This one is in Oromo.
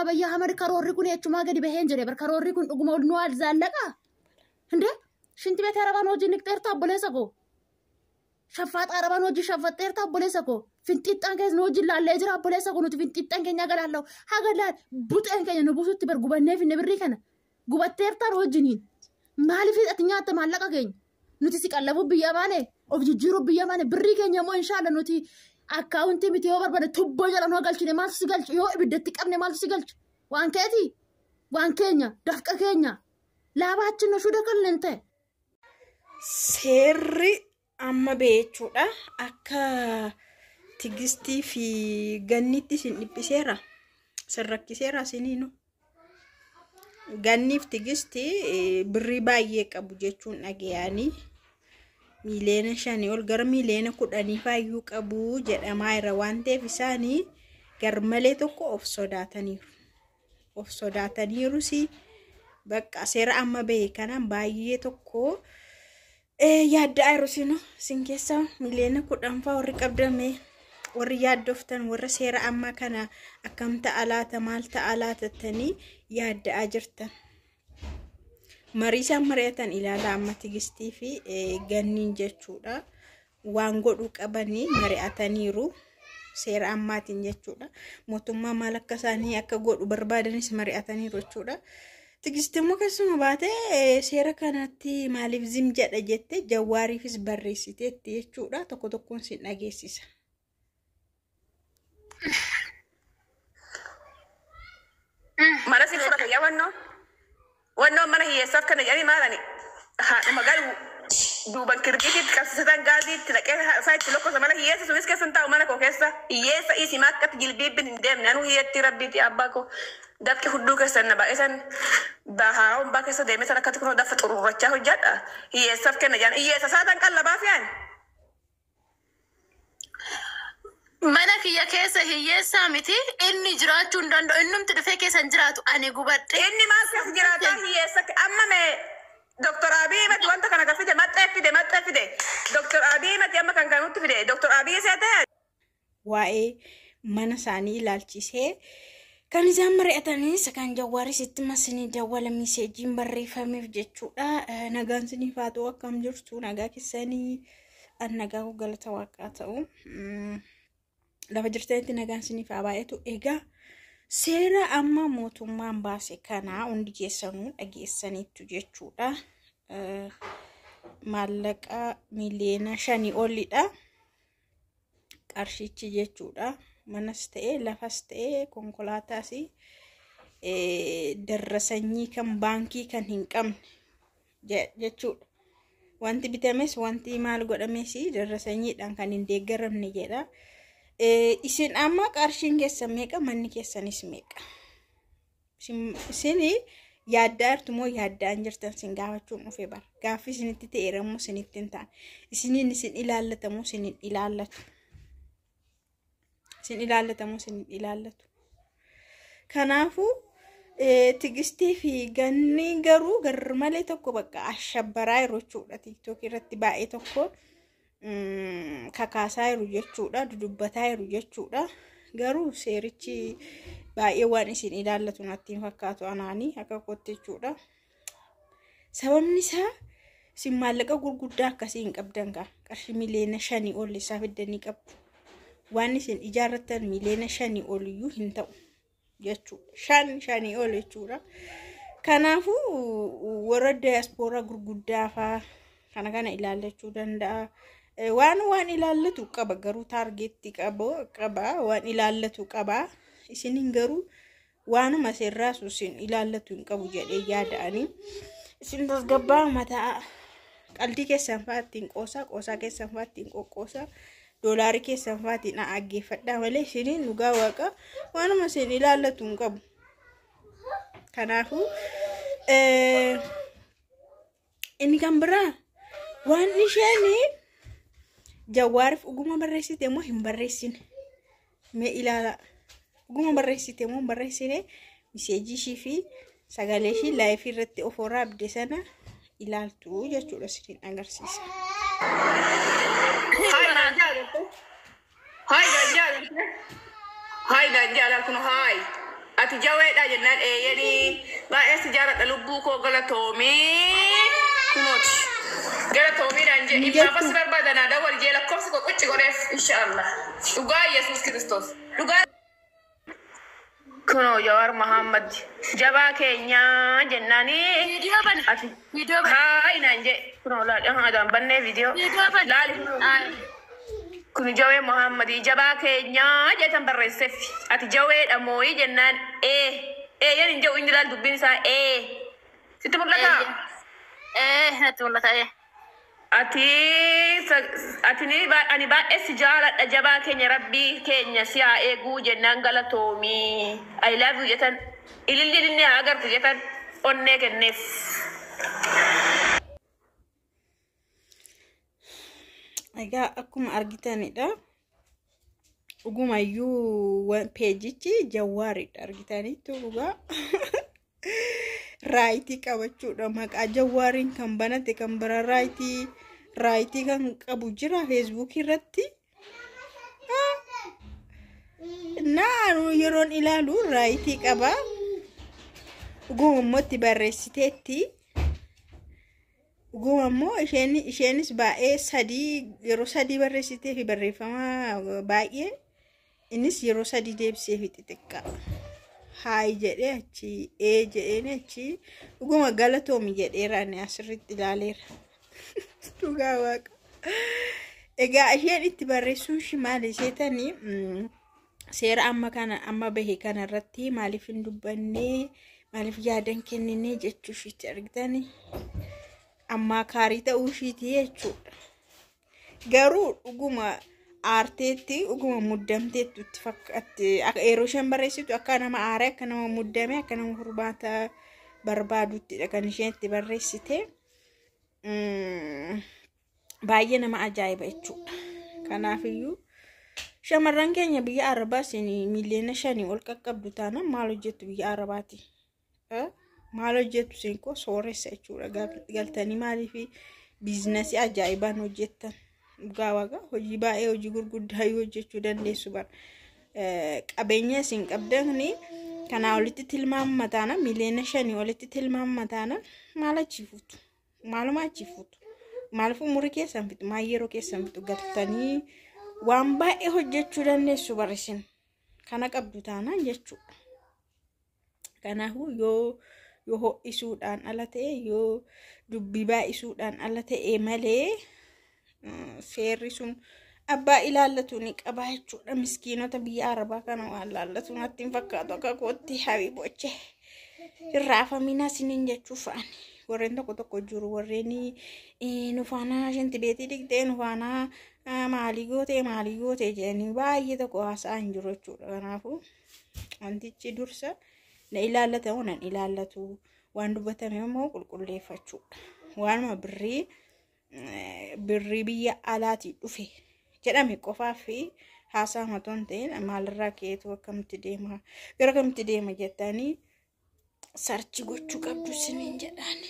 Abiyyi Ahmad karoorri kun eechumaa gadi baheen jedhe bar karoorri kun dhuguma nu zaallaqa. Hinde shinti beet arabaan hojii niqxeerta obboleessa koo. Shaffaaxa arabaan hojii shaffaxxeerta obboleessa koo. Finxixxaan keessa nu hojii laallee jira obboleessa koo nuti finxixxaan keenya galaallau. Haga laal buxeen keenya nu buusutti bar gubannee finne birrii kana. Gubatteertaan wajjiniin. Maaliif ati nyaatta maallaqa keenya? Nuti si qallabuu biyya baane of jijjiiruu biyya baane birrii keenya immoo inshaalla nuti akkaawuntii miti yoo barbaade tubboo jala nu galchine maaltu si galcha yoo ibiddatti qabne maaltu si galcha waan keeti waan keenya dafqa keenya laabaachin nu shuda kalleen ta'e. Seerri amma ba'e jechuudha. Akka Tigistii fi Ganniitti isin dhiphiseera. Isin rakkiseera isiniinu. Ganniif Tigisti birrii baay'ee qabu jechuun dhagayanii 5 miiliyoona ol gara 10 miiliyoona faayyuu qabu jedhamaa jira waan ta'eef isaanii garmalee tokko of sodaataniiru. Of sodaataniirus bakka seera amma bahe kanaan baay'ee tokko yaaddaa jiru sinu isin keessa 10 miiliyoona fa'aa warri qabdame warri yaaddoftan warra seera ammaa kana akkam ta'a laata maal ta'a laatattanii yaadda'aa jirtan. Marii isaan mari'atan ilaala amma Tigistii fi Ganniin jechuudha. Waan godhuu qabanii mari'ataniiru seera ammaatiin jechuudha. Mootummaa maal akka isaanii akka godhu barbaadanis mari'ataniiru jechuudha. Tigistii immoo keessuma baatee seera kanatti maaliif zim jedha jettee Jawaariifis barreessiteetti jechuudha. Tokko tokkoon sin dhageessisa. Mana si fudhate yaa wannoo. Wannoon mana hiyyeessaaf kana jedhanii maalani haadhuma galu duuban kirbiitiitti qabsiisatan gaaziitti naqee isaa itti lokkosa mana hiyyeessa sunis keessa hin taa'u mana koo keessa hiyyeessa isi akkatti jilbiibbin hin deemne anuu hiyyeetti rabbiiti abbaa koo dafqi hudduu keessa na baay'isan bahaa hombaa keessa deemee san akkatti kunoo dafa xururrachaa hojjedha hiyyeessaaf kenna jedhan hiyyeessa saatan qallabaa fi'an. Mana kiyya keessa hiyyeessaa miti inni jiraachuu hin danda'u innumti dhufee keessa hin jiraatu ani gubadhe. Inni maal keessa jiraataa hiyyeessa amma mee Dr. Abiy mati wanta kana kan fide maxxee fide maxxee fide Dr. Abiy mati amma kan kanutti fide Dr. Abiy seete. Waa'ee mana isaanii ilaalchisee kan isaan mari'atanis kan Jawaaris itti masinii dawwala miseejiin barreeffameef jechuudha. Nagaan isiniif haa ta'u, akkam jirtu, nagaa keessanii? An nagaa koo galata waaqaa ta'u. Lafa jirtanitti nagaan isiniif haa baay'atu. Egaa seera amma mootummaan baase kana hundi keessanuu dhageessaniittu jechuudha. Maallaqa 5 miiliyoona olidha. Qarshichi jechuudha. Manas ta'ee lafas ta'ee konkolaataas darrasanyii kan baankii kan hin qabne jechuudha. Wanti bitames wanti maal godhames darrasanyiidhaan kan hin deeggaramne jedha. Isin amma qarshiin keessan meeqa, manni keessanis meeqa? Isin yaaddaa jirtu moo yaaddaan jirtan isin gaafachuun dhufe bara. Gaaffii isinitti ta'eera immoo isinitti hin taane. Isiniin isin ilaallata moo isin hin ilaallatu? Isin ilaallata moo isin hin ilaallatu? Kanaafuu Tigistii fi Ganni garuu garmalee tokko bakka ashabbaraa jiru jechuudha. TikTok irratti baay'ee tokko kakaasaa jiru jechuudha. Dudubbataa jiru jechuudha. Garuu seerichi baay'ee waan isin ilaallatu natti hin fakkaatu anaanii akka kootti jechuudha. Sababni isaa isin maallaqa gurguddaa akkasii hin qabdan gaa. Qarshii 5 miiliyoona ol isaa fiddanii qabdu. Waan isin ijaarrattan 5 miiliyoona oliyyuu hin ta'u jechuudha. Shan shanii ol jechuudha. Kanaafuu warra diyaaspooraa gurguddaa fa'aa kana kana ilaallachuu danda'a. Waan ilaallatu qaba garuu taargeetti qaba waan ilaallatu qaba. Isiniin garuu waanuma seerraasu isin ilaallatu hin qabu jedhee yaada'anii. Isin tasgabbaa mataa qaldii keessan fa'aa ittiin qoosaa, qoosaa keessan fa'aa ittiin qoqqoosaa, doolaarii keessan fa'aa ittiin dhaggeeffadhaa malee isiniin dhugaa waaqa waanuma isin ilaallatu hin qabu. Kanaafuu inni kan biraa waan isheen Jawaariif dhuguma barreessite moo hin barreessine mee ilaala. Dhuguma barreessite moo hin barreessine, miseejii ishii fi sagalee ishii live irratti of waraabde sana ilaaltu jechuudha isiniin agarsiisa. Hi naan jaalladhu. Hi naan jaalladhu. Hi naan jaalladhu kun hi. Ati jaweedha jennaan eeyyanii baay'ee si jaaladha lubbuu koo galatoomii kunooti. Galatoomiidhaan jee dhimmaaf as barbaadan aadaa wal jee lakkoofsa koo qucci godheef inshaallah. Dhugaa Yesuus Kiristoos. Dhugaa. Kunoo Jawaar Mahammad jabaa keenyaa jennaanii. Viidiyoo bana. Ati Viidiyoo bana. haa inaan jee kunoo laali adaan bannee viidiyoo. Viidiyoo bana. Laali. Kun Jawee Muhammadii jabaa keenyaa jeetan barreesseef. Ati jaweedha mooyii jennaan ee. Ee yan hin jedhu inni laal dubbiin isaa ee. Sitti mul'ataa? Ee natti mul'ata ee. Ati ati ni ani baay'ee si jaaladha jabaa keenya rabbii keenya si haa eeguu jennaan galatoomii. I love you jetan ililli inni haa agartu jetan onnee kenneef. Egaa akkuma argitanidha. Dhugumayyuu peejichi Jawaaridha argitanitti dhugaa. Raayitii qabachuudha maqaa Jawaariin kan banate kan bira raayitii kan qabu jira feesbuukii irratti. Naanuu yeroon ilaalu raayitii qaba. Dhuguma immoo itti barreessiteetti. Dhuguma immoo isheenis baay'ee sadii yeroo sadii barreessitee fi barreeffama baay'ee innis yeroo sadii deebisee fi xixiqqaa. Haayi jedhee achi ee jedheen achi dhuguma galatoomi jedheera ani asirratti ilaaleera. Dhugaa waaqa. Egaa isheen itti barreessuun ishii maali seetanii seera amma kana amma bahe kana irratti maaliif hin dubbannee maaliif yaadan kenninee jechuu ishiitti argitanii. Ammaa kaarii ta'uu ishiitii jechuudha. Garuu dhuguma aarteetti dhuguma muddamteetti itti fakkaatti yeroo isheen barreessitu akka nama aaree akka nama muddame akka nama furmaata barbaaduttidha kan isheen itti barreessite. Baay'ee nama ajaa'iba jechuudha. Kanaafiyyuu shamarran keenya biyya Arabaa isin 5 miiliyoona ol qaqqabdu taanaan maal hojjettu biyya Arabaati? Maal hojjettu isin koo sooressa jechuudha. Galtanii maaliif biizinasii ajaa'ibaan hojjettan? Dhugaa waaqa hojii baay'ee hojii gurguddaa hojjechuu dandeessu bara. Qabeenya isin qabdani kanaa olitti tilmaamama taana 5 miiliyoona olitti tilmaamama taana maal achii fuutu? Maaluma achii fuutu? Maaliif umurii keessan fixu? Maal yeroo keessan fixu? Galtanii waan baay'ee hojjechuu dandeessu bara isin. Kana qabdu taanaan jechuudha. Kanaafuu yoo ho'isuudhaan ala ta'e yoo dubbii baay'isuudhaan ala ta'e malee seerri sun abbaa ilaallatu ni qaba jechuudha. Miskiinota biyya Arabaa kana waan laallatu natti hin fakkaatu akka kootti habiiboche. Irraafaminaa isiniin jechuuf ani. Warreen tokko tokko jiru warreen nu faanaa shinti beetii dhiqxee nu faanaa maalii gootee maalii gootee jedhanii baay'ee tokko haasa'an jiru jechuudha. Kanaafuu wantichi dursa na ilaallata moo nan ilaallatu waan dubbatame immoo qulqulleeffachuudha. Waanuma birrii biyya alaatii dhufe jedhame qofaa fi haasaa matoo hin ta'in maalirraa ka'eetu akkamitti deema gara kamitti deema jettanii search gochuu qabdu isiniin jedhaani.